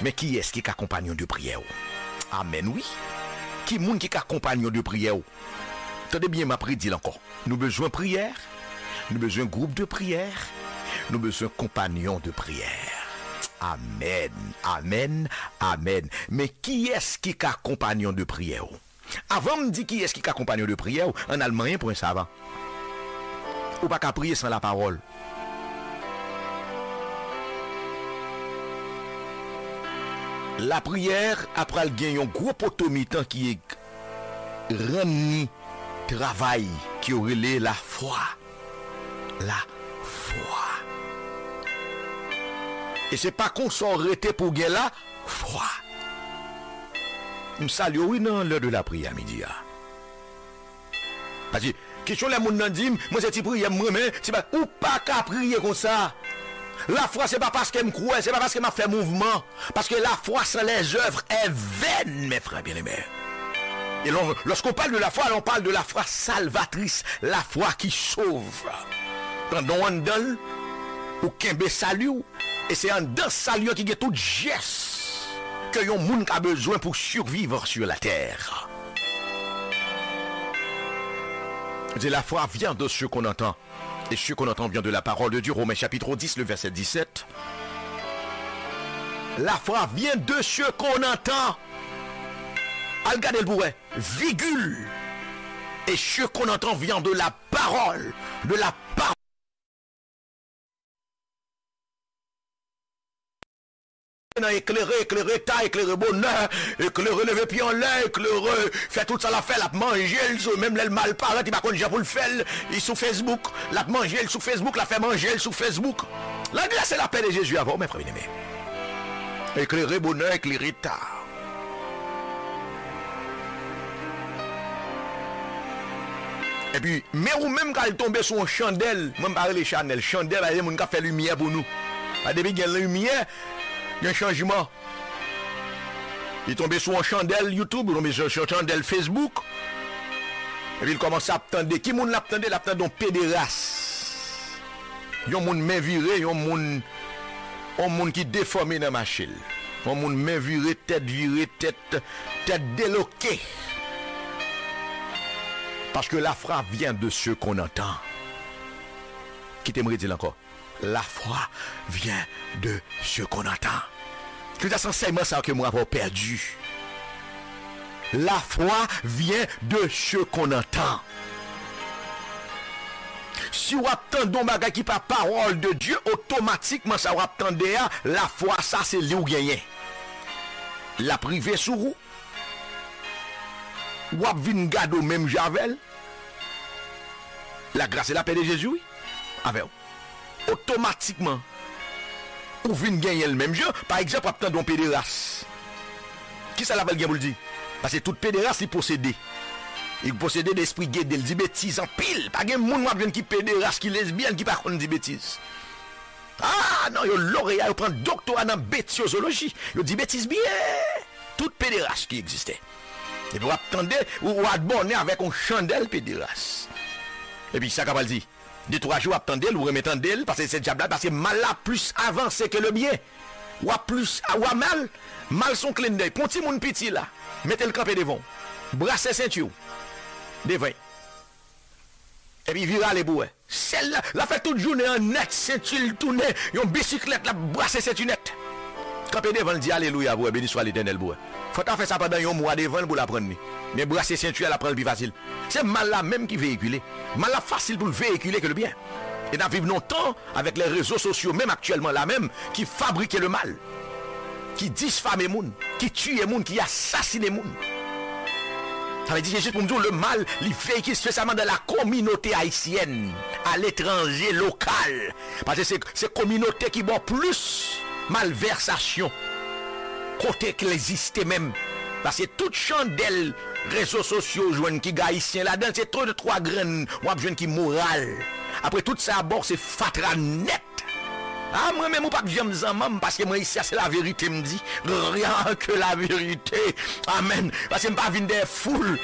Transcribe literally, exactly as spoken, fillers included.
Men kiyès ki ka konpanyon de priyè w? Amèn, wi. Ki moun ki ka konpanyon de priyè w? Tande byen, m ap redi l ankò. Nou bezwen priyè, nou bezwen gwoup de priyè, nou bezwen konpanyon de priyè. Amèn, amèn, amèn. Men kiyès ki ka konpanyon de priyè w? Avan m di kiyès ki ka konpanyon de priyè w, ann al manyen pwen sa avan. Ou pa ka priye san lapawòl. Lapriyè a pral gen yon gwo poto mitan ki rann ni travay ke yo rele lafwa. Lafwa. E se pa konsa w rete pou w gen lafwa. M salye w, wi, nan lè de lapriyè midi a. Paske kesyon lè moun nan di m, mwen se ti priyè m renmen, ti ba, ou pa ka priye konsa. Lafwa se pa paske m kwè, se pa paske m ap fè mouvman. Parce que la foi sans les œuvres est vaine, mes frères bien-aimés. Et l'on- lorsqu'on parle de la foi, on parle de la foi salvatrice, la foi qui sauve. Pandan w anndan l, ou kenbe sali w, e se anndan sali an ki gen tout jès ke yon moun ka bezwen pou survivre sur la terre. Di, la foi vient de ce qu'on entend. Et ce qu'on entend vient de la parole de Dieu. Romains chapitre dix, le verset dix-sept. La foi vient de ce qu'on entend. Al gade l pou wè. Virgule. Et ce qu'on entend vient de la parole. De la parole. Nan eklere, eklere ta, eklere bonè, eklere leve pye anlè, eklere fè tout sa l ap fè, l ap manje l, sou, menm lè l mal parèt, li pa konn jan pou l fè l, li sou Facebook, l ap manje l sou Facebook, l ap fè manje l sou Facebook. La grâce et la paix de Jésus avè w, mes frères bien-aimés. Eklere bonè, eklere ta. Epi, men ou menm k al tonbe sou yon chandèl, mwen m pa rele chanèl, chandèl, paske moun k ap fè limyè pou nou. A, depi gen limyè, gen chanjman. Li tonbe sou yon chandèl YouTube, li tonbe sou yon chandèl Facebook. Epi l kòmanse ap tande. Ki moun l ap tande? L ap tande yon pederas. Yon moun men vire, yon moun, yon moun ki defòme nan mache l. Yon moun men vire, tèt vire, tèt, tèt deloke. Parce que la foi vient de ce qu'on entend. Kite m redi l ankò. La foi vient de ce qu'on entend. Kit a se ansèyman sa ke mwen avè w pèdi. La foi vient de ce qu'on entend. Si w ap tande yon bagay ki pa pawòl de Dye, otomatikman sa w ap tande a, lafwa sa se li w genyen. L ap rive sou ou. W ap vin gade w menm jan avè l. La grâce et la paix de Jésus, wi. Avè w. Otomatikman, ou vin genyen l menm jan. Pa egzanp, w ap tande yon pederas. Kisa l ap gen pou l di? Paske tout pederas, li posede. Li posede de espri gede, l di betiz anpil. Pa gen moun w ap jwenn ki pederas, ki lesbyèn, ki pa konn di betiz. Ah, non, yo loreya, yo pran doktora nan betiozoloji. Yo di betiz byen. Tout pederas ki egziste. Epi w ap tande, ou, ou adbòne avèk yon chandèl pederas. Epi sa k ap al di? De twa jou w ap tande l, ou renmen tande l, paske se dyab la, paske mal la plis avanse ke le byen. W ap plis, w ap mal, mal se yon klendèy. Pran timoun piti la, mete l kanpe devan w. Brase senti w. Devan. Epi vire ale pou wè. Sèl la, l ap fè tout jounen an nèt, senti l tounen, yon bisiklèt, l ap brase senti nèt. Kanpe devan l, di alelouya pou wè, beni swa Letènèl pou wè. Fò w ta fè sa pandan yon mwa devan l pou l aprann li. Men brase senti a, l ap pran l pi fasil. Se mal la menm ki veyikile. Mal la fasil pou l veyikile ke le byen. E n ap viv nan yon tan avèk lè rezo sosyo, menm aktyèlman la menm, ki fabrike le mal, ki difame moun, ki tiye moun, ki asasine moun. Sa vle di, se jis pou m di w, le mal, li veyikile espesyalman dans la communauté haïtienne, à l'étranger, lokal. Paske se, se kominote ki ba w plis malvèsasyon. Kote k egziste menm. Paske tout chandèl rezo sosyo w jwenn ki gen ayisyen ladan l, se twa, twa grenn w ap jwenn ki moral. Apre tout sa a ba w se fatra nèt. Ah, mwen menm ou p ap janm zanman m, paske mwen isi a se laverite m di. Rien que la vérité. Amèn. Paske m pa vin dèyè foul.